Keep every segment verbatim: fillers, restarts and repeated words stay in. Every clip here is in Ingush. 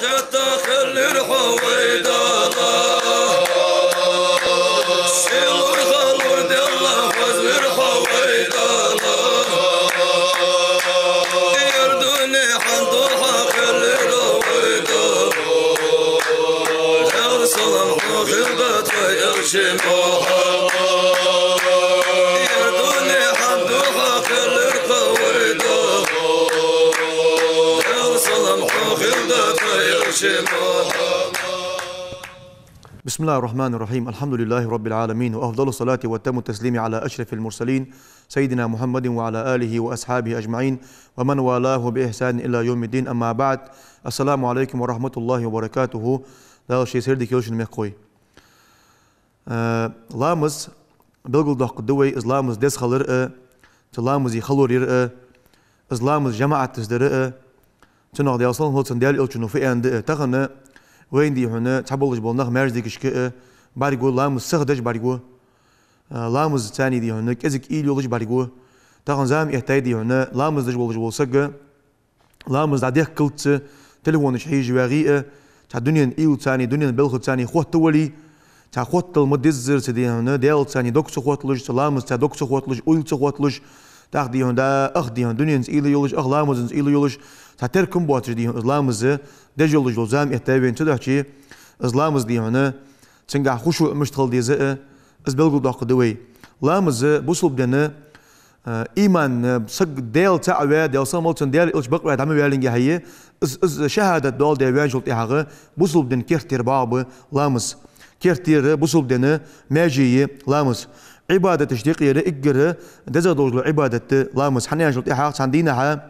Хетта хиллар хьо вай Дала, сийлур-халур делла хозлар хьо вай Дала. Ер дунен хьан духьа хиллар вай Дала. Даьла салам хьона хилда тхоай Элча Мухьаммад. Ер дунен хьан духьа хиллар вай Дала. Даьла салам хьона хилда тхоай Элча Мухьаммад. بسم الله الرحمن الرحيم. الحمد لله رب العالمين، وأفضل الصلاة وأتم التسليم على أشرف المرسلين سيدنا محمد وعلى آله وأصحابه أجمعين ومن والاه بإحسان إلى يوم الدين. أما بعد. السلام عليكم ورحمة الله وبركاته. Дала ший сийрдиг йолчун мехкой. Э, ламаз белгалдоаккхаргда вай, из ламаз деза хилар а, цу ламаза халор яр а, из ламаз жамаӀатаца дар а, цунах Даьла салам хилда цунна, Даьла Элчано фу аьннад а. Тахан вайна, дий хьона, цхьаболаш бола нах маьждигашка а бӀаргагу, ламаз сиха деш бӀаргагу. Э, ламаз царна, дий хьона, кӀезига уйла йолаш бӀаргагу. Тахан зама эттай, дий хьона, ламаз деш волаш вола саг ламаз дӀадехкалца телефонаш хьежа вагӀе а, цхьа дунен уйлацарна, дунен балхацарна хотта вале, цхьа хоттал ма деззара цу, дий хьона, Даьлацарна дог ца хотталуш, цу ламазаца дог ца хотталуш, уйла ца хотталуш, тӀаккха, дий хьона, да, ах, дий хьона, дуненца уйла йолаш, ах ламазанца уйла йолаш, цхьа теркам боацаш, дий хьона, из ламаз деш йолаш йола зама эттай вайна. Цудухьа из ламаз, дий хьона, цунгахь хушуӀ мишта хила деза а, из белгалдоаккхаргда вай. Ламаз бусалба дина, э, иман, э, саг Даьла цаӀ ваь, Даьла салам хилда цунна, Даьла Элча бакъ ваь дӀа ма ваьллинге хьайе, из, из шахӀадат доаладаь ваьнначул тӀехьагӀа бусалба дина керттера бакъахьа ба ламаз. Керттера бусалба дина маьже я ламаз. Ӏибадаташта юкъера эггара дезагӀа долаш дола Ӏибадат да ламаз. ХӀана аьлча, тӀехьагӀа цхьан дийнахьа,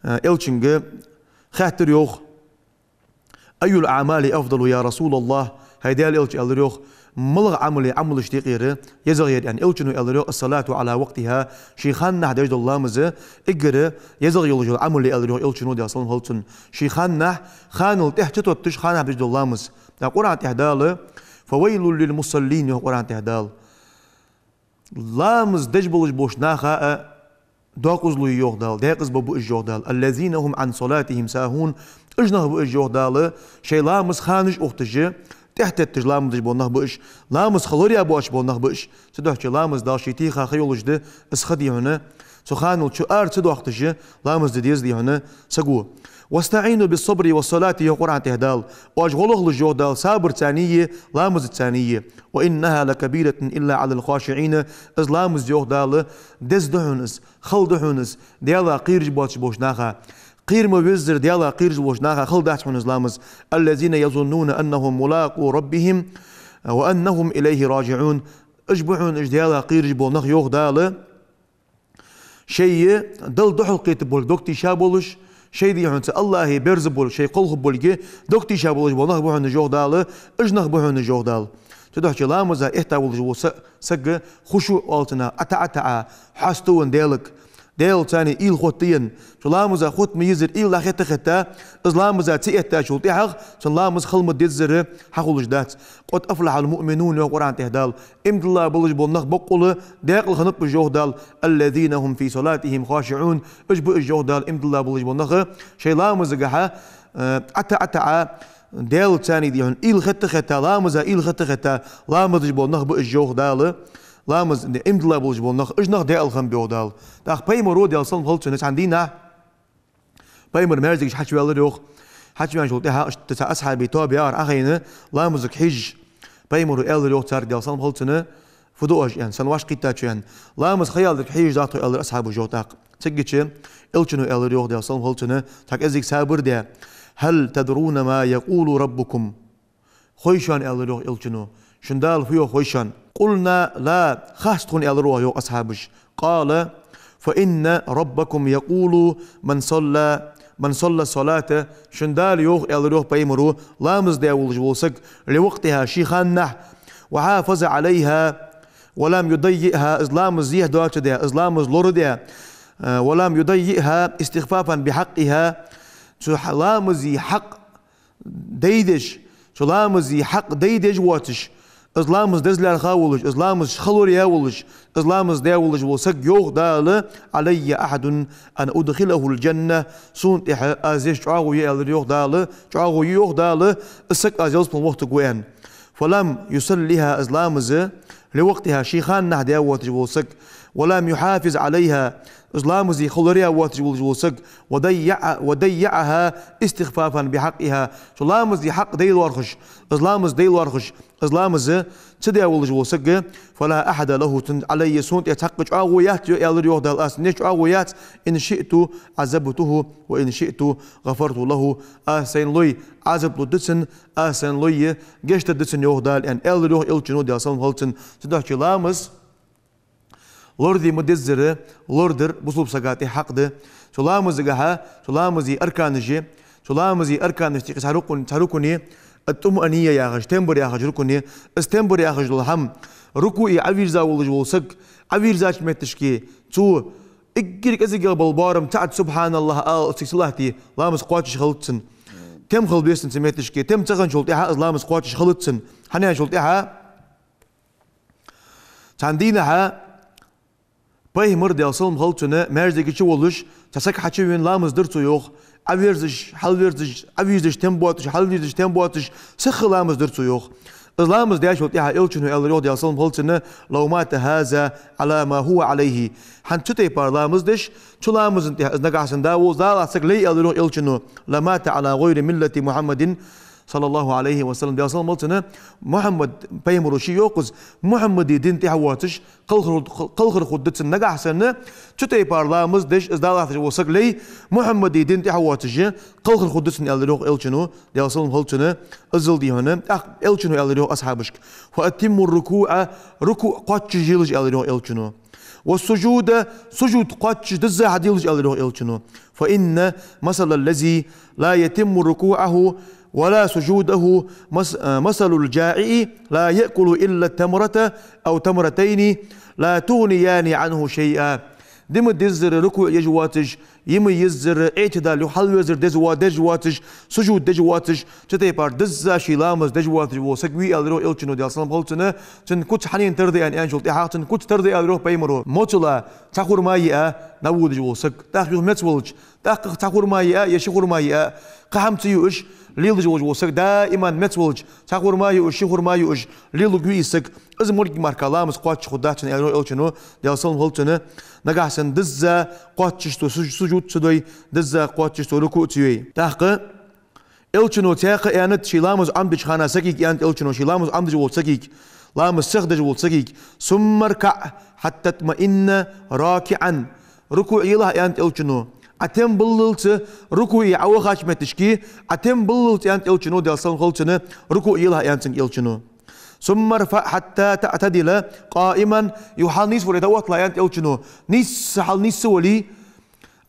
э, Элчанга хаьттар йоах: «أي الأعمال أفضل يا رسول الله؟» ХӀай Даьла Элча, аьлар йоах, малагӀа Ӏамал я Ӏамалашта юкъера езагӀа ер, аьнна. Элчано аьлар йоах: «الصلاة على وقتها», ший ханнахьа деш дола ламаз эггара езагӀа йолаш йола Ӏамал я, аьлар йоах Элчано, Даьла салам хилда цунна. Ший ханнахьа, ханал тӀехьа ца тотташ, ханнахьа деш дола ламаз. ТӀаккха Къуръан тӀа Дала: «فويل للمصلين», йоах Къуръан тӀа Дала. Ламаз деш болаш болча наха а докъазло я, йоах Дала, декъаза ба уж, йоах Дала. «الذين هم عن صلاتهم ساهون». Уж нах ба уж, йоах Дала, шоай ламаз ханаш ухийташ, тӀехьатетташ ламаз деш бола нах ба уж, ламаз халор яь боацаш бола нах ба уж. Цудухьа ламаз Дала ший теха ха йолаш да, из ха, дий хьона, цу ханал чу ара ца доахийташ ламаз де деза, дий хьона, саго. «واستعينوا بالصبر والصلاة», йоах Къуръан тӀа Дала. Оаш гӀо лохалаш, йоах Дала, сабарцарнеи ламазацарнеи. «وإنها لكبيرة إلا على الخاشعين». Из ламаз, йоах Дала, деза да хьона из, хала да хьона из Даьлах кхераш боацаш болча наха. Кхера ма веззара Даьлах кхераш болча наха хала дац хьона из ламаз. «الذين يظنون أنهم ملاقو ربهم وأنهم إليه راجعون». Уж ба хьона уж Даьлах кхераш бола нах, йоах Дала, шоай Далла духьалкхетаргболга дог тийша болаш, шоай, дий хьона, цу АллахӀа берзаргболга, шоай кхалхаргболга дог тийша болаш бола нах ба хьона уж, йоах Дала, уж нах ба хьона уж, йоах Дала. Цудухьа ламаза этта волаш вола са-, саг хушуӀ оал цунах, ӀотаӀа, ӀотаӀа, хьаставенна Даьлага, Даьлацарнеи уйла хоттаенна, цу ламаза хотта ма еззара уйла хетта-хетта, из ламаза ца эттачул тӀехьагӀа цун ламаз хала ма деззара хьахулаш дац. «قد أفلح المؤمنون», йоах Къуръан тӀа Дала. Иман дилла болаш бола нах боккъала декъала хиннаб уж, йоах Дала. «الذين هم في صلاتهم خاشعون». Уж ба уж, йоах Дала, иман дилла болаш бола нах, шоай ламазагахьа, э, ӀотаӀа, ӀотаӀа, Даьлацарнеи, дий хьона, уйла хетта-хетта, ламаза уйла хетта-хетта ламаз деш бола нах ба уж, йоах Дала. Ламаз, иман дилла болаш бола нах, уж нах декъала хиннаб, йоах Дала. ТӀаккха Пайхамаро, Даьла салам хилда цунна, цхьан дийнахьа Пайхамар маьждиге хьачуваьлар йоах. Хьачувеначул тӀехьагӀа иштта цхьа асхьабий тоаба яр Ӏохайна, ламазага хьежаш. Пайхамаро аьлар йоах царга, Даьла салам хилда цунна: «Фу ду оаш?» — аьнна, «Са вӀашагӀкхийтта шо», — аьнна. «Ламаза ха яларг хьежаш да тхо», — аьлар асхьабаша йоах тӀаккха. Цигача Элчано аьлар йоах, Даьла салам хилда цунна, цхьа кӀезига сабар даь: «هل تدرون ما يقول ربكم؟» «Хой шоана, — аьлар йоах Элчано, — шун Дала фу йоах хой шоана?» «قلنا لا», хац тхона, аьлар йоах асхьабаша. «قال: فإن ربكم يقول: من صلى، من صلى الصلاة». «Шун Дала йоах, — аьлар йоах Пайхамаро, — ламаз даь волаш вола саг, لوقتها, ший ханнахьа, وحافظ عليها ولم يضيعها, из ламаз зехьа доацаш даь, из ламаз лорадаь, э, ولم يضيعها استخفافا بحقها, цу хьа-, ламаза хьакъ дайдеш, цу ламаза хьакъ дайдеш воацаш, Из ламаз деза лаьрхӀа волаш, из ламаз хала лораяь волаш, из ламаз даь волаш вола саг, йоах Дала: «علي عهد أن أدخله الجنة». Сона тӀехьа аз еш чӀоагӀо я, аьлар йоах Дала, чӀоагӀо я, йоах Дала, из саг аз ялсмала вохийтаргва аьнна. «فلم يصلها», из ламаз, «لوقتها», ший ханнахьа даь воацаш вола саг, «ولم يحافظ عليها», из ламаз хала лораяь воацаш волаш вола саг, «وضيع، وضيعها استخفافا بحقها», цу ламаза хьакъ дай лоархӀаш, из ламаз дай лоархӀаш, из ламаз ца даь волаш вола саг, «فلا عهد له», цунна, «علي», сона тӀа цхьаккха чӀоагӀо яц, аьлар йоах Дала, аз цунна еш чӀоагӀо яц, «إن شئت عذبته وإن شئت غفرت له», аз сайна лой Ӏазап лургда цунна, аз сайна лой гешт дергда цунна, йоах Дала, аьнна, аьлар йоах Элчано, Даьла салам хилда цунна. Цудухьа ламаз лораде ма деззара, лорадар бусалба сага тӀа хьакъ да. Цу ламазагахьа, цу ламаза арканаш я, цу ламаза арканашта юкъе цхьа рукн, цхьа рукн я, ат-тумаънина яхаш, тем бар яхаш рукн я. Из тем бар яхаш дола хӀама, рукуӀе Ӏовийрза волаш вола саг, Ӏовийрзача метташка цо эггара кӀезигагӀа бола боарам цаӀ да, «СубхьаналлахӀ» ала, цига ца латтий, ламаз кхоачаш хилац цун. Тем хила беза цун цу метташка, тем ца хинначул тӀехьа из ламаз кхоачаш хилац цун. ХӀана аьлча, цул тӀехьа цхьан дийнахьа Пайхамар, Даьла салам хилда цунна, маьждиге чу волаш, цхьа саг хьачувена ламаз дир цо, йоах. Ӏоверзаш, хьалверзаш, Ӏовийрзаш тем боацаш, хьалвийрзаш тем боацаш, сиха ламаз дир цо, йоах. Из ламаз даьчул тӀехьа Элчано аьлар йоах, Даьла салам хилда цунна: «لو مات هذا على ما هو عليه». ХӀанз цу тайпара ламаз деш, цу ламаза тӀехьа из нагахьа санна да волаш, далахь саг лей, аьлар йоах Элчано, «لمات على غير ملة محمد صلى الله عليه وسلم». Даьла салам хилда цунна, Мухьаммад пайхамара ше йоаккхаз, Мухьаммада дина тӀехьа воацаш, кхалхар, кхалхар хургда цун нагахьа санна, цу тайпара ламаз деш, из далахьаш вола саг лей, Мухьаммада дина тӀехьа воацаш, кхалхар хургда цун, аьлар йоах Элчано, Даьла салам хилда цунна, иззал дий хьона. ТӀаккха Элчано аьлар йоах асхьабашка: «فأتموا الركوع», рукуӀ кхоачаш елаш, аьлар йоах Элчано. «والسجود», сужуд кхоачаш дизза хьаделаш, аьлар йоах Элчано. «فإن مثل الذي لا يتم ركوعه ولا سجوده مس-، مثل الجائع لا يأكل إلا التمرة أو تمرتين لا تغنيان عنه شيئا». Дима диззара рукуӀ еш воацаш, йима йиззара, эӀтидал, юха хьалвезар деза во-, деш воацаш, сужуд деш воацаш, цу тайпара дизза ший ламаз деш воацаш вола саг вий, аьлар йоах Элчано, Даьла салам хилда цунна, цун куц хьанна тара да аьнна аьнначул тӀехьагӀа, цун куц тара да, аьлар йоах пайхамара, моцала цхьа хурма йиа, нав водаш вола саг. ТӀаккха юха меца волча, тӀаккха цхьа хурма йиа, е ши хурма йиа, кхы хӀама ца юаш, леладеш волаш вола саг, даиман меца волча, цхьа хурма юаш, ши хурма юаш, леларгвий из саг, из мо мара ламаз кхоачаш хургдац цун, аьлар йоах Элчано, Даьла салам хилда цунна, нагахьа санна дизза кхоачаш цо суж-, сужуд ца дой, дизза кхоачаш цо рукуӀ ца йой. ТӀаккха Элчано цхьаькха аьннад ший ламаз Ӏомадеча хана сагага, аьннад Элчано ший ламаз Ӏомадеш волча сагага, ламаз сиха деш волча сагага: «ثم اركع حتى تطمئن راكعا». РукуӀ елахь, аьннад Элчано. Ӏа тем баллалца рукуӀе Ӏовахача метташка, Ӏа тем баллалца, аьннад Элчано, Даьла салам хилда цунна, рукуӀ елахь, аьннад цунга Элчано. «ثم ارفع حتى تعتدل قائما». Юха хьалнийсвале дӀаотталахь, аьннад Элчано. Нийсса хьалнийсвале,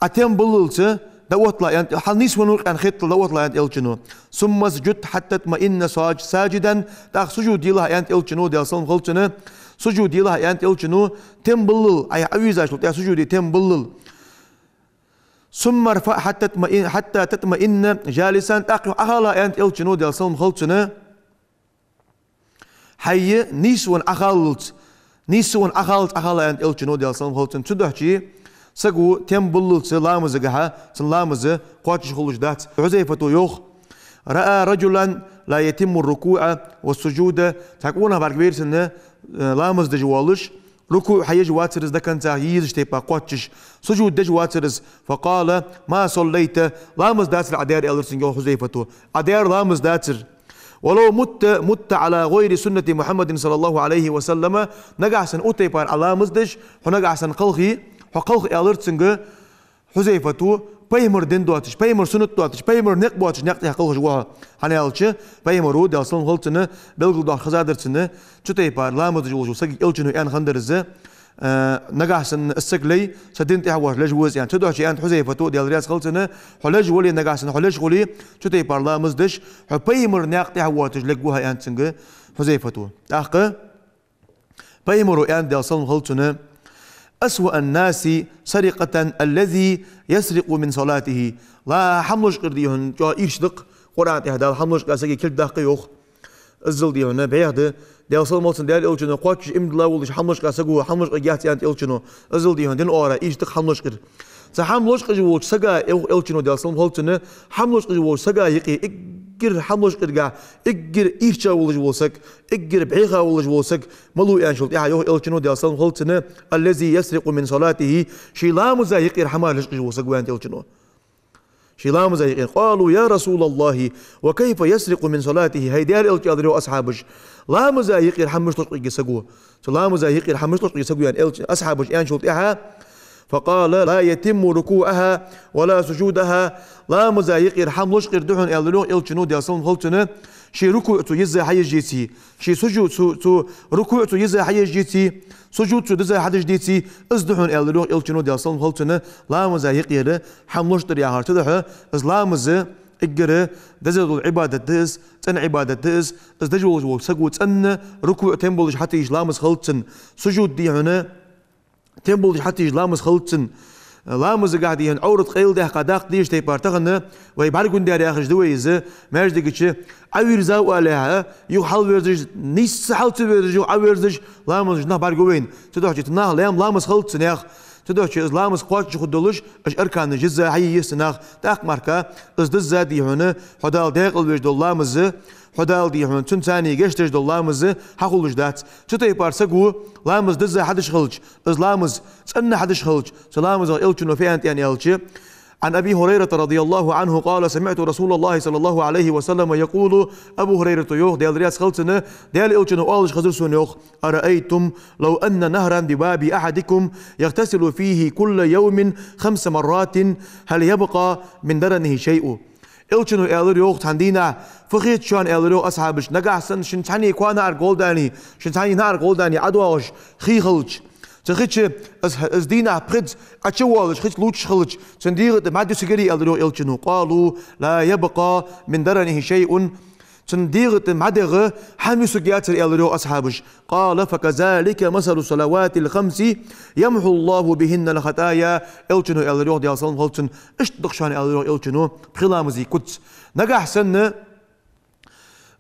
Ӏа тем баллалца дӀаотталахь, аьннад, хьалнийсвеннав-кх аьнна хеталца дӀаотталахь, аьннад Элчано. «ثم اسجد حتى تطمئن ساج-، ساجدا». ТӀаккха сужуд елахь, аьннад Элчано, Даьла салам хилда цунна. Сужуд елахь, аьннад Элчано, тем баллал, Ӏа Ӏовийрзачул тӀехьа сужуде тем баллал. «ثم ارفع حتى تطمئن، حتى تطمئن جالسا». ТӀаккха юха Ӏохалахь, аьннад Элчано, Даьла салам хилда цунна, хьай нийсвенна Ӏохаллалца, нийсвенна Ӏохаллалца Ӏохалахь, аьннад Элчано, Даьла салам хилда цунна. Цудухьа саго тем баллалца ламазагахьа, цун ламаз кхоачаш хулаш дац. Хьузайфата йоах: «رأى رجلا لا يتم الركوع والسجود». Цхьа къонах бӀаргавайра цунна, э, ламаз деш воаллаш, рукуӀ хьаеш вацар из до конца, йизача тайпара кхоачаш, сужуд деш вацар из. «فقال: ما صليت؟» Ламаз дацар Ӏа даьр, аьлар цунга, йоах Хьузайфата. Ӏа даьр ламаз дацар. «ولو مت، مت على غير سنة محمد صلى الله عليه وسلم». Нагахьа санна укх тайпара Ӏа ламаз деш, хьо нагахьа санна кхалхе, хьо кхалха, аьлар цунга Хьузайфата, пайхамара дин доацаш, пайхамара суннат доацаш, пайхамара никъ боацаш никъ тӀа кхалхаш ва хьо. ХӀана аьлча, пайхамара, Даьла салам хилда цунна, белгалдоахаш хезадар цунна, цу тайпара ламаз деш волча сагага Элчано аьнна хиннадар из, э, нагахьа санна из саг лей, са дина тӀа воацаш леш ва из, аьнна. Цудухьа аьннад Хьузайфата, Даьла раьза хилва цунна, хьо леш вале, нагахьа санна хьо леш хуле, цу тайпара ламаз деш, хьо пайхамара никъ тӀа воацаш лергва хьо, аьннад цунга Хьузайфата. ТӀаккха пайхамара аьннад, Даьла салам хилва цунна: «أسوأ الناس سرقة الذي يسرق من صلاته». Ла хӀама лочкъар дий хьона чӀоагӀа ийрча да-кх, Къуръана тӀа Дала хӀама лочкъа сага кулг даккха йоах. Иззал дий хьона бӀеха да Даьла салам хилда цунна, Даьла Элчано кхоачаш иман дилла волаш хӀама лочкъа саго хӀама лочкъаргьяц аьннад Элчано. Иззал, дий хьона, дина оагӀора иштта хӀама лочкъар. Цу хӀама лочкъаш волча сага йоах Элчано, Даьла салам хилда цунна, хӀама лочкъаш волча сага юкъе эггара хӀама лочкъаргахьа, эггара ийрча волаш вола саг, эггара бӀеха волаш вола саг малув аьнначул тӀехьагӀа йоах Элчано, Даьла салам хилда цунна: «الذي يسرق من صلاته», ший ламаза юкъера хӀама лочкъаш вола саг ва аьннад Элчано. Ший ламаза юкъера. «قالوا يا رسول الله وكيف يسرق من صلاته؟» ХӀай Даьла Элча, аьлар йоах асхьабаша, ламаза юкъера хӀама мишта лочкъаргья саго? Цу ламаза юкъера хӀама мишта лочкъаргья саго аьнна Элча, асхьабаша аьнначул тӀехьагӀа: «فقال: لا يتم ركوعها ولا سجودها». Ламаза юкъера хӀама лочкъар да хьона, аьлар йоах Элчано, Даьла салам хилда цунна, ший рукуӀ цо йизза хьаеш еце, ший сужуд цо, цо рукуӀ цо йизза хьаеш деце, сужуд цо дизза хьадеш деце, из да хьона, аьлар йоах Элчано, Даьла салам хилда цунна, ламаза юкъера хӀама лочкъар яхар. Цудухьа из ламаз эггара деза дола Ӏибадат да из, цӀена Ӏибадат да из, из деш волаш волча саго цӀена рукуӀ тем болаш хьатийша ламаз хилда цунна, сужуд, дий хьона, тем болаш хьатийша ламаз хилда цунна. Ламазагахьа, дий хьона, Ӏоврат къайладаьккха даккха дезача тайпара тахан вай бӀаргагургдар яхаш да вай из, маьждига чу Ӏовийрзав алехьа, юха хьалверзаш, нийсса хьал ца верзаш, юха Ӏоверзаш, ламазаш нах бӀаргагу вайна. Цудухьа цу наха лаьм ламаз хилда цунна, йоах. Цудухьа из ламаз кхоачаш хургдолаш, уж арканаш йизза хьае еза цу наха. ТӀаккха мара из дизза, дий хьона, хьо Дала даькъала веш дола ламаз, хьо Дала, дий хьона, цунца гешт деш дола ламаз хьахулаш дац. Цу тайпара саго ламаз дизза хьадеш хилча, из ламаз цӀена хьадеш хилча, цу ламазах Элчано фу аьннад аьнна аьлча: عن أبي هريرة رضي الله عنه قال: سمعت رسول الله صلى الله عليه وسلم يقول. Абу ХӀурайрата йоах, Даьла раьза хилда цунна, Даьла Элчано оалаш хезар сона, йоах: أرأيتم لو أن نهرا بباب أحدكم يغتسل فيه كل يوم خمس مرات هل يبقى من درنه شيء؟ Элчано аьлар йоах цхьан дийнахьа: «Фу хет шоана, — аьлар йоах асхьабаша, — нагахьа санна шун цхьанне коа наӀарга гӀолла даьнна, шун цхьанне наӀарга гӀолла даьнна ӀодоагӀаш хий хилча, цу хи чу из, из дийнахьа пхезза Ӏочувоалаш, хи чу лувчаш хилча, цун дегӀа тӀа мӀад юсаргьярий?» — аьлар йоах Элчано. «قالوا لا يبقى من درنه شيء». Цун дегӀа тӀа мӀадах хӀама юсаргьяцар, аьлар йоах асхьабаша. «قال: فكذلك مثل الصلوات الخمس يمحو الله بهن الخطايا». Элчано аьлар йоах, Даьла салам хилда цунна, иштта да-кх шоана, аьлар йоах Элчано, пхи ламазий куц. Нагахьа санна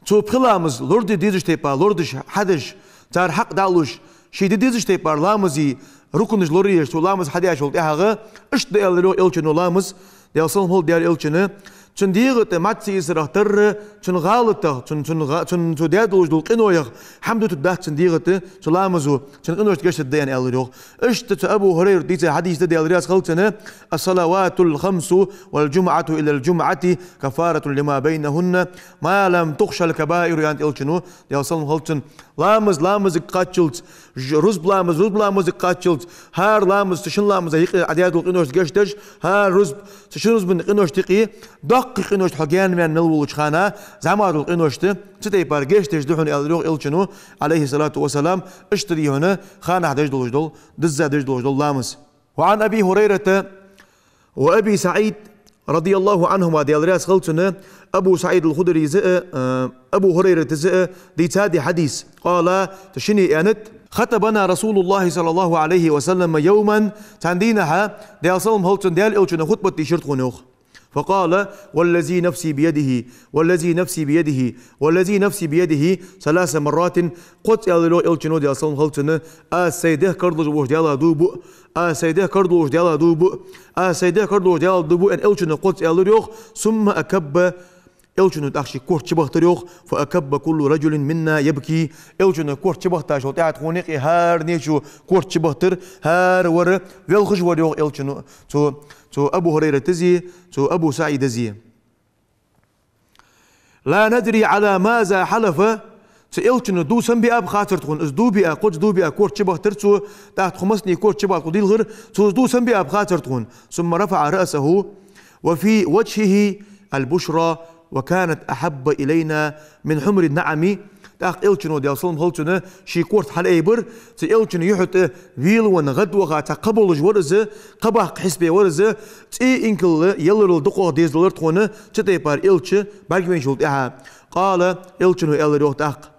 цу пхи ламаз лораде дезача тайпара лорадеш, хьадеш, цар хьакъ дӀалуш, ше де дезача тайпара ламазий рукнаш лораеш, цу ламаз хьадеш волча тӀехьагӀа, иштта да, аьлар йоах Элчано, ламаз, Даьла салам хилда Даьла Элчанна, цун дегӀа тӀа мӀад ца юсарах тарра, цун гӀалатах, цун, цун гӀа-, цун цо даь долаш дола къиноех хӀама дутаргдац цун дегӀа тӀа, цу ламазо цун къиношта гешт дергда аьнна, аьлар йоах. Иштта цу Абу ХӀурайрата дийца хьадис да, Даьла раьза хилда цунна: «الصلوات الخمس والجمعة إلى الجمعة كفارة لما بينهن ما لم تغش الكبائر», — аьннад Элчано, Даьла салам хилда цунна. Ламаз ламазага кхаччалца, ж-, рузба ламаз рузба ламазага кхаччалца, хӀара ламаз цу шин ламаза юкъе Ӏодаь дола къиношта гешт деш, хӀара рузба цу шин рузбан къиношта юкъе, доккхий къиношта хьо гаьна-маьна мел волча хана зӀамига дола къиношта цу тайпара гешт деш да хьона, аьлар йоах Элчано, عليه الصلاة والسلام, иштта да хьона ханахьа деш долаш дола, дизза деш долаш дола ламаз. وعن أبي هريرة وأبي سعيد رضي الله عنهما, Даьла раьза хилда царна, Абу СаӀид ал-Худрийс а, э, Абу ХӀурайратас а дийцад из хьадис. قالا, цу шинне аьннад: خطبنا رسول الله صلى الله عليه وسلم يوما, цхьан дийнахьа, Даьла салам хилда цунна, Даьла Элчано хутбат дийшар тхона, йоах. فقال: والذي نفسي بيده، والذي نفسي بيده، والذي نفسي بيده ثلاث مرات. Кхозза аьлар йоах Элчано, Даьла салам хилда цунна: «Аз сай дегӀ кара долаш волча Даьлах дув буъ, аз сай дегӀ кара долаш волча Даьлах дув буъ, аз сай дегӀ кара долаш волча Даьлах дув буъ», — аьнна, Элчано кхозза аьлар йоах. ثم أكب, Элчано тӀаккха ший корта чубахийтар йоах. فأكب كل رجل منا يبكي. Элчано корта чубахийтачул тӀехьагӀа тхона юкъе хӀаранеча корта чубахийтар, хӀара вар велхаш вар йоах Элчано, цу, цу Абу ХӀурайратаси, цу Абу СаӀидаси. لا ندري على ماذا حلف. Цу Элчано дув сенна биаб хацар тхона, из дув биа, кхозза дув биа корта чубахийтар цо, тӀаккха тхо массане корта чубахийта дийлхар, цо из дув сенна биаб хацар тхона. ثم رفع رأسه وفي وجهه البشرى وكانت أحب إلينا من حمر النعم. ТӀаккха Элчано, Даьла салам хилда цунна, ший корта хьалаайбар, цу Элчана юхьа тӀа велавенна гӀадваха цхьа кха болаш вар из, кха баккха хьисапе вар из, цӀи инкал яларал дукхагӀа дезадалар тхона, цу тайпара Элча бӀаргавайначул тӀехьагӀа. قال, Элчано аьлар йоах тӀаккха: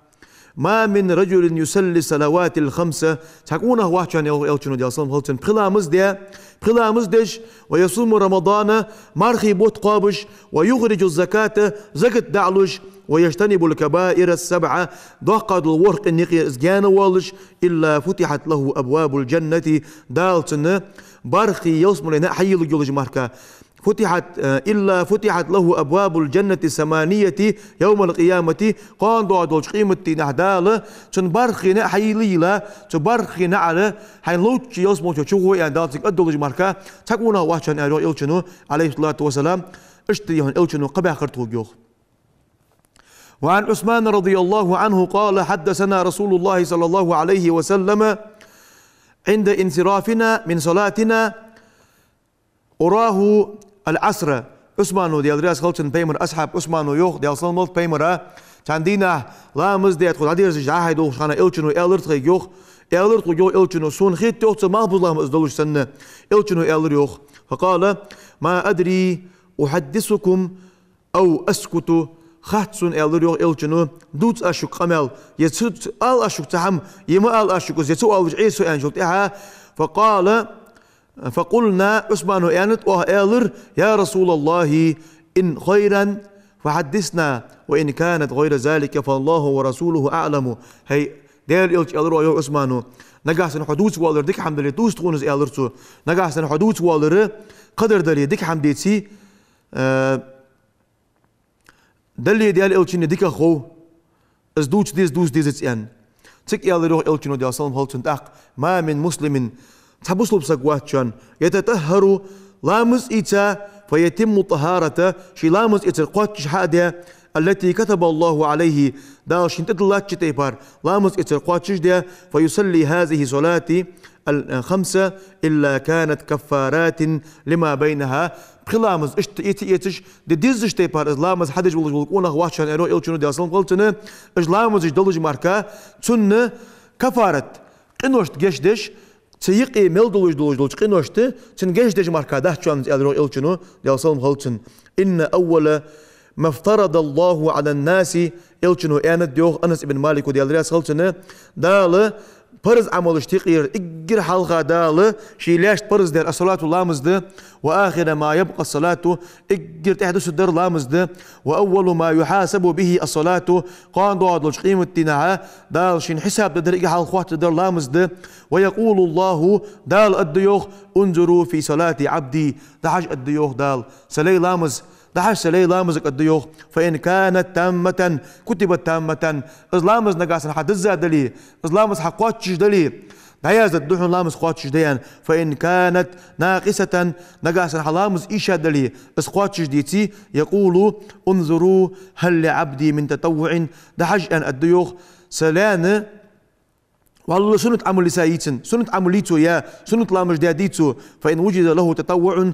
ما من رجل يصلي الصلوات الخمس, цхьа къонах вац, аьнна йоах Элчано, Даьла салам хилда цунна, пхи ламаз де, пхи ламаз деш, ويصوم رمضان, мархий бутт кхобаш, ويخرج الزكاة, закат дӀалуш, ويجتنب الكبائر السبع, доккха дола ворхӀ къиношта юкъера из гаьна воалаш, إلا فتحت له أبواب الجنة, Дала цунна бархӀ ялсмален наӀараш хьайийлларгйолаш мара. فتحت, э, إلا فتحت له أبواب الجنة الثمانية يوم القيامة, кхоана доагӀаш долча къематдийнахьа Дала цунна бархӀ наӀараш хьайийлла, цу бархӀ наӀарах хьайна ловча ялсмала чу чугӀо, аьнна, Дала цунга аргдолаш мара, цхьа къонах вац, аьнна йоах Элчано, عليه الصلاة والسلام, иштта йоах Элчано, кхаъ баьккхар тхога йоах. وعن عثمان رضي الله عنه قال: حدثنا رسول الله صلى الله عليه وسلم عند انصرافنا من صلاتنا أراه العصر. Ӏусмано, Даьла раьза хилда цунна, пайхамара асхьаб Ӏусмано йоах, Даьла салам хилда пайхамара, цхьан дийнахьа ламаз де тхо дӀадерзаш дӀа-хьа долча хана Элчано аьлар тхога йоах, аьлар тхога йоах Элчано, сона хет йоах цо малхбуза ламаз деш долаш санна, Элчано аьлар йоах. فقال: ما أدري أحدثكم أو أسكت, хац сона, аьлар йоах Элчано, дувца аз шуга къамаьл, е ца, ала аз шуга цхьа хӀама, е ма ала аз шуга из, е ца оалаш Ӏе со, аьнначул тӀехьагӀа, فقال, فقلنا, Ӏусмано аьннад, оаха аьлар: يا رسول الله، إن خيرا فحدثنا، وإن كانت غير ذلك فالله ورسوله أعلم. ХӀай Даьла Элча, аьлар йоах Ӏусмано, нагахьа санна хьо дувца воаллар дика хӀама дале, дувца тхона из, аьлар цо. Нагахьа санна хьо дувца воаллар кхыдар дале, дика хӀама деце, э, дале, Даьла Элчане дикагӀа хов, из дувца деза, дувца дезац, аьнна. Цига аьлар йоах Элчано, Даьла салам хилда цунна, тӀаккха: ما من مسلم, цхьа бусалба саг вац, аьнна, يتطهر, ламаз ийца, فيتم الطهارة, ший ламаз эцар кхоачаш хьа а даь, التي كتب الله عليه, Дала шийна тӀадиллача тайпара ламаз эцар кхоачаш даь, فيصلي هذه الصلاة الخمس إلا كانت كفارات لما بينها. Пхи ламаз иштта эца а эцаш, де дезача тайпара из ламаз хьадеш волаш вола къонах вац, аьнна йоах Элчано, Даьла салам хилда цунна, уж ламазаш долаш мара, цунна кафарат, къиношта гешт деш, цу юкъе мел долаш долаш долча къиношта цунна гешт деш мара дац, аьнна, аьлар йоах Элчано, Даьла салам хилда цунна. إن أول ما افترض الله على الناس, Элчано аьннад йоах Анас ибн Малика, Даьла раьза хилда цунна, Дала парз Ӏамалашта юкъера эггара хьалха Дала ший лаьшта парз даьр الصلاة, ламаз да, وآخر ما يبقى الصلاة, эггара тӀехьа дусаргдар ламаз да, وأول ما يحاسب به الصلاة, кхоана доагӀаш долча къематдийнахьа Дала шийна хьисап дергдар, эггара хьалха хоаттаргдар ламаз да, ويقول الله, Дала аргда йоах: انظروا في صلاة عبدي, дӀахьажа, аргда йоах Дала, са лай ламаз, дӀахьажа са лай ламазага, аргда йоах, فإن كانت تامة كتبت تامة, из ламаз нагахьа санна хьа дизза дале, из ламаз хьа кхоачаш дале, дӀаяздергда хьона ламаз кхоачаш да, аьнна, فإن كانت ناقصة, нагахьа санна хьа ламаз ийша дале, из кхоачаш деце, يقول: انظروا هل لعبدي من تطوع, дӀахьажа, аьнна, аргда йоах, са лаьна валлахӀи суннат Ӏамал йиса йий цун, суннат Ӏамал йий цо яь, суннат ламазаш даь дий цо, فإن وجد له تطوع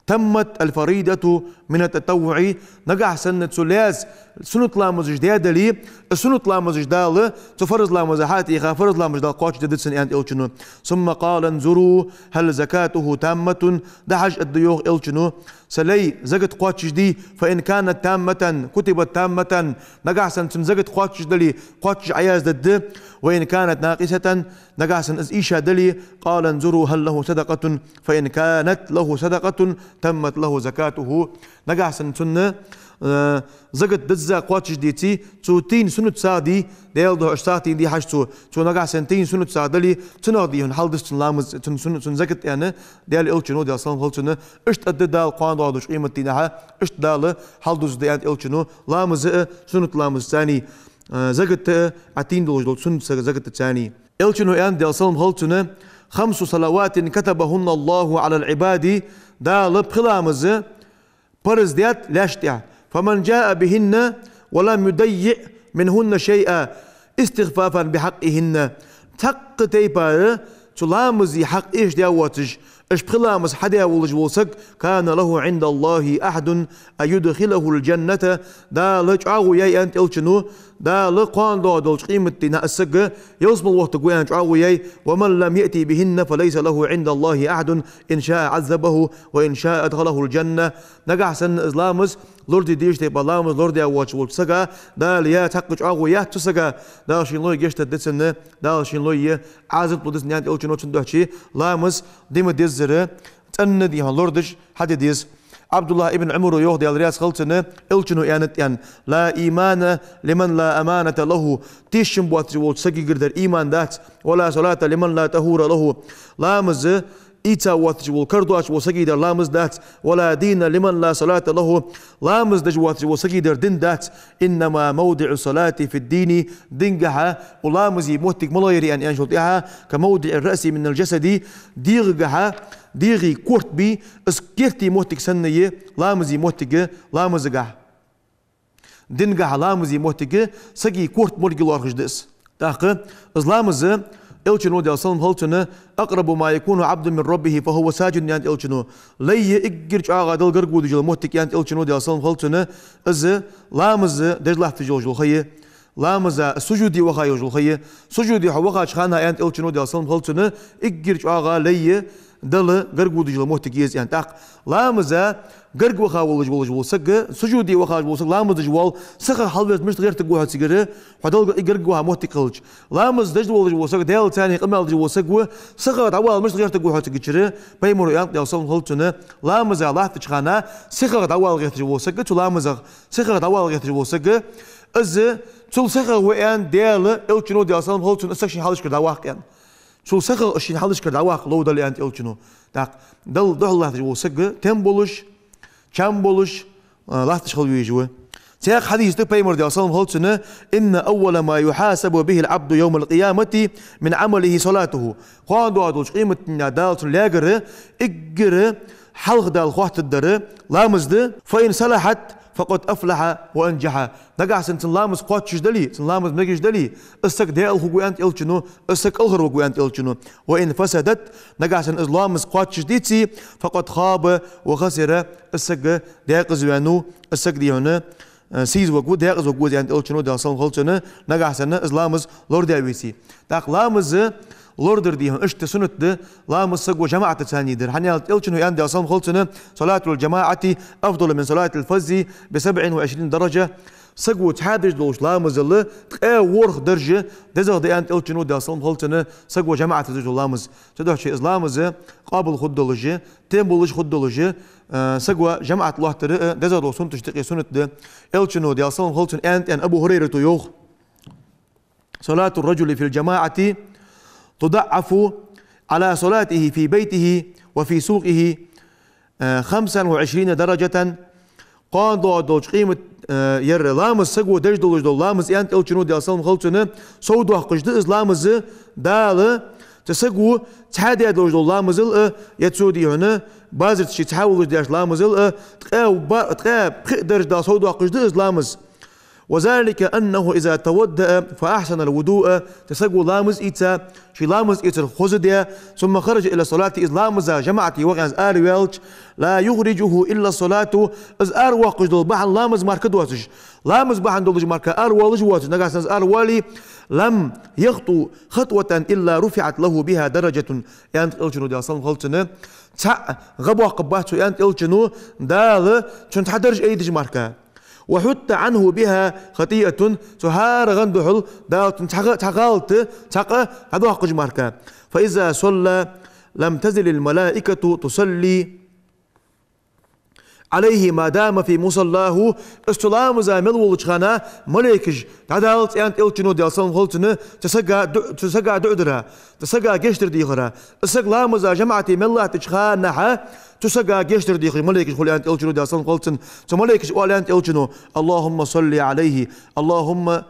تمت الفريضة من التطوع, нагахьа санна цу лаьца суннат ламазаш даь дале, из суннат ламазаш Дала цу фарз ламаза хьа а тийха, фарз ламазаш Дала кхоачаш дергда цунна, аьннад Элчано. ثم قال: انظروا هل زكاته تامة, дӀахьажа, аргда йоах Элчано, са лай закат кхоачаш дий, فإن كانت تامة كتبت تامة, нагахьа санна цун закат кхоачаш дале, кхоачаш Ӏаяздергда, وإن كانت ناقصة, нагахьа санна из ийша дале, قال: انظروا هل له صدقة، فإن كانت له صدقة تمت له زكاته. Нагахьа санна цунна, э, закат дизза кхоачаш деце, цо тайна суннат сагӀа дий, Даьла духьа уж сагӀа тайна дий хьажа цо, цо нагахьа санна тайна суннат сагӀа дале, цунах дий хьона хьалдус цун ламаз, цун сунна-, цун закат, аьнна, Даьла Элчано, Даьла салам хилда цунна, иштта аргда Дала кхоана доагӀаш долча къематдийнахьа, иштта Дала хьалдузаргда, аьннад Элчано, ламаз а, суннат ламаз царний, э, закат а, Ӏа тайна долаш дола суннат са-, закат царний. Элчано аьннад, Даьла салам хилда цунна: خمس صلوات كتبهن الله على العباد, Дала пхи ламаз парз даьд лаьшта тӀа. فمن جاء بهن ولم يضيع منهن شيئا استخفافا بحقهن. Цхьаккха тайпара цу ламазий хьакъ эшадаь воацаш, Уж пхи ламаз хьадаь волаш вола саг, كان له عند الله عهد أن يدخله الجنة, Дала чӀоагӀо яьй, аьннад Элчано, Дала кхоана доагӀаш долча къематдийнахьа из саг ялсмала воттаргва аьнна чӀоагӀо яьй: ومن لم يأت بهن فليس له عند الله عهد إن شاء عذبه وإن شاء أدخله الجنة. Нагахьа санна из ламаз лораде дезача тайпара ламаз лорадаь воацаш волча сага Дала е цхьаккха чӀоагӀо яц цу сага, Дала шийна лой гешт дергда цунна, Дала шийна лой Ӏазап лургда цунна, аьннад Элчано. Цудухьа ламаз де ма деззара, цӀена дий хьона лорадеш хьаде деза. Ӏабдуллахь ибн Ӏумара йоах, Даьла раьза хилва цунна, Элчано аьннад аьнна: لا إيمان لمن لا أمانة له. Тешам боацаш волча сагагара дар иман дац. ولا صلاة لمن لا طهور له. Ламаз ийца воацаш вола, кара доацаш вола сагагара дар ламаз дац. ولا دين لمن لا صلاة له. Ламаз деш воацаш вола сагагара дар дин дац. إنما موضع الصلاة في الدين. Дингахьа укх ламаза моттиг малагӀа я аьнна аьнначул тӀехьагӀа, كموضع الرأس من الجسد. ДегӀагахьа, дегӀа корта бий, из керта моттиг санна я ламаза моттиг ламазагахьа. Дингахьа ламаза моттиг сага корта морг лоархӀаш да из. ТӀаккха из ламаз, Элчано, Даьла салам хилда цунна: أقرب ما يكون العبد من ربه وهو ساجد, аьннад Элчано. Лай эггара чӀоагӀа Далла гарга водаш йола моттиг, аьннад Элчано, Даьла салам хилда цунна, из ламаз деш латташ йолаш йола ха я. Ламаза сужуде ваха йолаш йола ха я. Сужуде хьо вахача хана, аьннад Элчано, Даьла салам хилда цунна, эггара чӀоагӀа лай Далла гарга водаш йола моттиг я из, аьннад. ТӀаккха ламаза гарга ваха волаш, волаш вола саг, сужуде вахаш вола саг, ламаз деш вола, сахагӀа хьалвеш мишта гӀертаргва хьо цигара, хьо Далла гарга ваха моттиг хилча. Ламаз деш волаш вола саг, Даьлаца къамаьл деш вола саг ва, сахагӀа дӀавала мишта гӀертаргва хьо цигачара, Пайхамара аьннад, Даьла салам хилда цунна, ламаза латтача хана сихагӀа дӀавала гӀерташ вола саг, цу ламазах сихагӀа дӀавала гӀерташ вола саг, из цул сихагӀа ва аьнна Даьла, Элчано, Даьла салам хилда цунна, из саг шийна хьалхашкара дӀаваккха аьнна. Цул сихагӀа из шийна хьалхашкара дӀаваккха лов дале, аьннад Элчано. ТӀаккха Далла духьал латташ вола саг тем болаш, чам болаш, а, латташ хила везаш ва. Цхьаькха хьадис да Пайхамара, Даьла салам хилда цунна: إن أول ما يحاسب به العبد يوم القيامة من عمله صلاته. Кхоана доагӀаш долча къематдийнахьа Дала цун лаьгара эггара хьалха Дала хоаттаргдар ламаз да. فإن صلحت فقد أفلح وأنجح. Нагахьа санна цун ламаз кхоачаш дале, цун ламаз мегаш дале, из саг даькъала хургва, аьннад Элчано, из саг кӀалхарваргва, аьннад Элчано. وإن فسدت, нагахьа санна из ламаз кхоачаш деце, فقد خاب وخسر, из саг даькъаза ваьннав, из саг дий хьона, э, сийза варгва, даькъаза варгва из, аьннад Элчано, Даьла салам хилда цунна, нагахьа санна из ламаз лорадаь веце. ТӀаккха ламаз лорадар дий хьона иштта суннат да, ламаз саго жамаӀатаца цхьана дар. ХӀана аьлча Элчано аьннад, Даьла салам хилда цунна: صلاة الجماعة أفضل من صلاة الفذ بسبع وعشرين درجة. Саго цхьаь деш долча ламазал ткъаь ворхӀ даржа дезагӀа да, аьннад Элчано, Даьла салам хилда цунна, саго жамаӀатаца деш дола ламаз. Цудухьа из ламаз къоабал хургдолаш, тем болаш хургдолаш, э, саго жамаӀат лоаттар, э, дезагӀа дола суннаташта юкъе суннат да. Элчано, Даьла салам хилда цунна, аьннад аьнна Абу ХӀурайрата йоах: صلاة الرجل في الجماعة تضعف على صلاته في بيته وفي سوقه، э, خمسا وعشرين درجة. Кхоана доагӀаш долча къемат, э, ер ламаз саго деш долаш дола ламаз, аьннад Элчано, Даьла салам хилда цунна, совдоаккхаш да из ламаз Дала цу саго цхьаь даь долаш дола ламазал, э, е цо дий хьона базарца ше цхьаь волаш деш ламазал, э, ткъаь ба-, ткъаь пхи даржа Дала совдоаккхаш да из ламаз. وذلك أنه إذا توضأ فأحسن الوضوء, цу саго ламаз ийца, ший ламаз эцар хоза даь, ثم خرج إلى الصلاة, из ламаза жамаӀате ваха аьнна араваьлча, لا يخرجه إلا الصلاة, из аравоаккхаш дола бахьан ламаз мара доацаш, ламаз бахьан долаш мара аравоалаш воацаш, нагахьа санна из аравоале, لم يخط خطوة إلا رفعت له بها درجة, аьннад Элчано, Даьла салам хилда цунна, цхьаь гӀа боаккхаргбац цо, аьннад Элчано, Дала цунна цхьа даржа айдеш мара. وحط عنه بها خطيئة, цу хӀара гӀан духьал Дала цунна цхьа гӀа-, цхьа гӀалат, цхьа къа дӀадоаккхаш мара. فإذا صلى لم تزل الملائكة تصلي عليه ما دام في مصلاه. Из цу ламаза мел волча хана малейкаш дӀадалац, аьннад Элчано, Даьла салам хилда цунна, цу сага ду-, цу сага дуӀа дара, цу сага гешт дар дехара. Из саг ламаза жамаӀате мел латтача хана цу сага гешт дар дехаш малейкаш хул, аьннад Элчано, Даьла салам хилда цунна. Цу малейкаша оал, аьннад Элчано: اللهم صل عليه، اللهم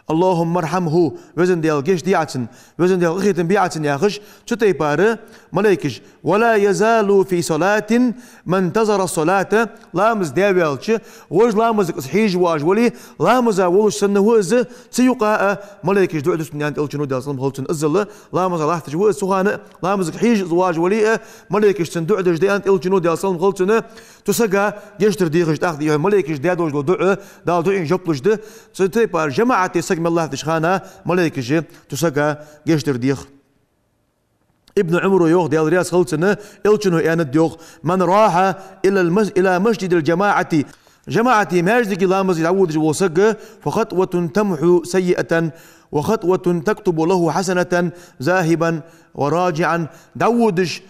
اللهم ارحمه, Веза Даьла, гешт де Ӏа цунна, Веза Даьла, къахетам бе Ӏа цунна, яхаш, цу тайпара малейкаш. ولا يزال في صلاة ما انتظر الصلاة, ламаз даь ваьлча, вож ламазага из хьежаш воаш вале, ламаза волаш санна ва из, цу юкъа а малейкаш дуӀа деш да, аьннад Элчано, Даьла салам хилда цунна. Иззал ламаза латташ ва из цу хана, ламазага хьежаш из воаш вале а, малейкаш цунна дуӀа деш да, аьннад Элчано, Даьла салам хилда цунна. Цу сага гешт дар дехаш, тӀаккха дийхьа малейкаш даь долаш дола дуӀа, Дала дуӀан жоп луш да. Цу тайпара жамаӀате саг мел латтача хана малейкаша цу сага гешт дар дех. Ибн Ӏумара йоах, Даьла раьза хилва цунна, Элчано аьннад йоах: من راح إلى المس-، إلى مسجد الجماعة, жамаӀате маьждиге ламаза дӀаводаш вола саг, فخطوة تمحو سيئة، وخطوة تكتب له حسنة ذاهبا وراجعا. ДӀаводаш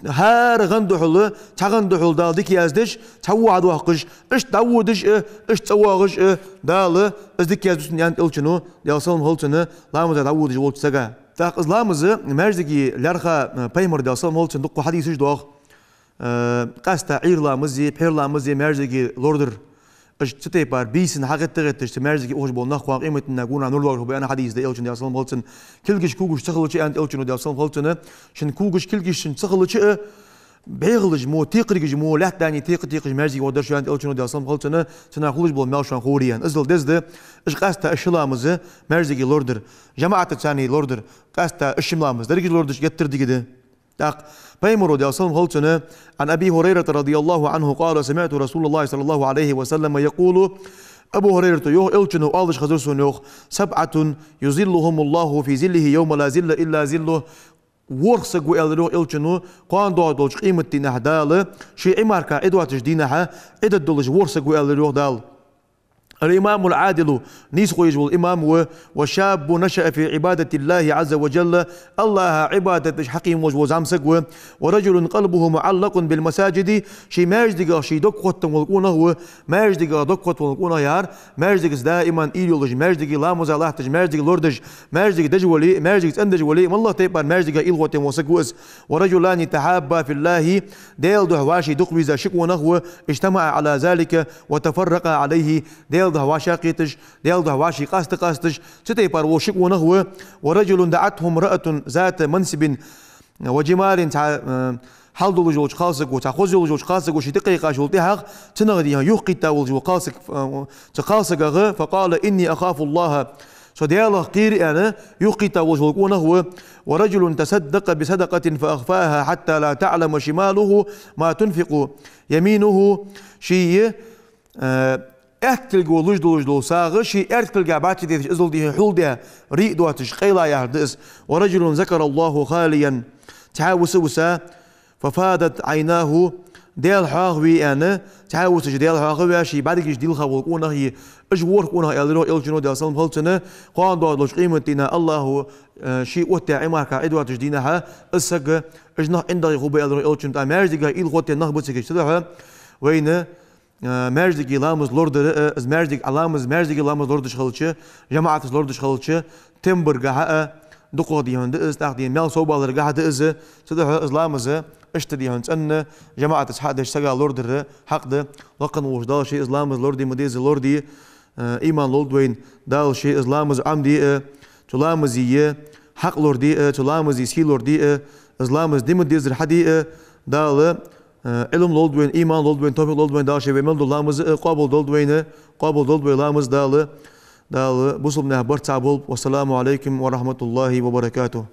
хӀара гӀан духьала, цхьа гӀан духьала Дала дика яздеш, цхьа во хьадоаккхаш, иштта дӀаводаш а, иштта цӀавоагӀаш а, Дала из дика язду цунна, аьннад Элчано, Даьла салам хилда цунна, ламаза дӀаводаш волча сага. ТӀаккха из ламаз маьждиге лаьрхӀа, э, Пайхамара, Даьла салам хилда цунна, дукха хьадисаш доагӀа. Э, къаьстта Ӏуйра ламази, пхьера ламази маьждиге лорадар. Уж цу тайпара бийсанна хьагӀетта-гӀетташ цу маьждиге ухаш бола нах кхоана къематдийнахьа гонахьа нур лоархӀаргба, аьнна хьадис да Элчано, Даьла салам хилда цунна. Кулгаш, когаш ца хилча, аьннад Элчано, Даьла салам хилда цунна, шун когаш, кулгаш шун ца хилча а, бӀегӀалаш мо, текхаргаш мо, лаьтта дани текха-текхаш маьждиге гӀоргдар шо, аьннад Элчано, Даьла салам хилда цунна, цунах хулаш бола маьл шоана ховре, аьнна. Иззал деза да уж къаьстта уж ши ламаз маьждиге лорадар, жамаӀатаца царна лорадар, къаьстта уж ши ламаз дерригаш лорадеш геттара дика да. ТӀаккха Пайхамара, Даьла салам хилда цунна, عن أبي هريرة رضي الله عنه قال: سمعت رسول الله صلى الله عليه وسلم يقول, Абу ХӀурайрата йоах, Элчано оалаш хезар сона, йоах: سبعة يظلهم الله في ظله يوم لا ظل إلا ظله. ВорхӀ саг ва, аьлар йоах Элчано, кхоана доагӀаш долча къематдийнахьа Дала ший Ӏи мара кхы Ӏи доацача дийнахьа Ӏи дергдолаш ворхӀ саг ва, аьлар йоах Дала. الإمام العادل, нийсхо еш вола имам ва, وشاب نشأ في عبادة الله عز وجل, АллахӀа Ӏибадат деш хьакхийна волаш вола зӀамсаг ва, ورجل قلبه معلق بالمساجد, ший маьждигах ший дог хоттаденна вола къонах ва, маьждигах дог хоттаденна вола къонах яхар, маьждигаца даиман уйла йолаш, маьждиге ламаза латташ, маьждиге лорадеш, маьждиге деш вале, маьждиге цӀендеш вале, моллагӀа тайпара маьждигах уйла хоттаденна вола саг ва из. ورجلان تحابا في الله, Даьла духьа вӀаший дукха веза ши къонах ва, اجتمعا على ذلك وتفرقا عليه, Даьла духьа вӀашагӀкхеташ, Даьла духьа вӀаший къаста-къасташ, цу тайпара вола ши къонах ва. ورجل دعته امرأة ذات منصب وجمال, цхьа, э, хьал долаш йолча кхалсаго, цхьа хоза йолаш йолча кхалсаго ше тӀакхайкаш йолча тӀехьагӀа, цунах, дий хьона, юхакхийтта волаш вола кхалсаг, э, цу кхалсагах, فقال: إني أخاف الله, со Даьлах кхер, аьнна, юхакхийтта волаш вола къонах ва. ورجل تصدق بصدقة فأخفاها حتى لا تعلم شماله ما تنفق يمينه, ший, э, аьтта кулго луш долаш дола сагӀа ший аьрда кулгах бӀаргадайташ, иззал, дий хьона, хьулдаь, рий доацаш, къайла яхар да из. ورجل ذكر الله خاليا, цхьаь виса-виса, ففاضت عيناه, Даьла хьоахаве аьнна, цхьаь висаш Даьла хьоахаваь, ший бӀаргаш дийлха вола къонахий, уж ворхӀ къонах, аьлар йоах Элчано, Даьла салам хилда цунна, кхоана доагӀаш долча къематдийнахьа АллахӀа, э, ший оттадаь Ӏи мара кхы Ӏи доацача дийнахьа из саг, уж нах ӀиндагӀе хургба, аьлар йоах Элчано, тӀаккха маьждигах уйла хоттаденна нах ба цига. Цудухьа вайна, э, маьждиге ламаз лорадар а, э, из маьждиге ламаз, маьждиге ламаз лорадеш хилча, жамаӀатаца лорадеш хилча, тем баргахьа а дукхагӀа, дий хьона, да из, тӀаккха, дий хьона, маьл совбаларгахьа да из. Цудухьа из ламаз иштта, дий хьона, цӀена жамаӀатаца хьа а деш сага лорадар хьакъ да. Лакха волча Дала ше из ламаз лораде ма деззара лораде, э, иман лолда вайна Дала, ше из ламаз Ӏомаде а, цу ламаза хьакъ лораде а, цу ламаза сий лораде а, из ламаз де ма деззара хьаде а Дала, э, Ӏилма лолда вайна, иман лолда вайна, товфикъ лолда вайна Дала, ше вай мел дола ламаз а къоабал долда вайна, къоабал долда вай ламаз Дала. Дала бусалба наьха барт цхьа болба. والسلام عليكم ورحمة الله وبركاته.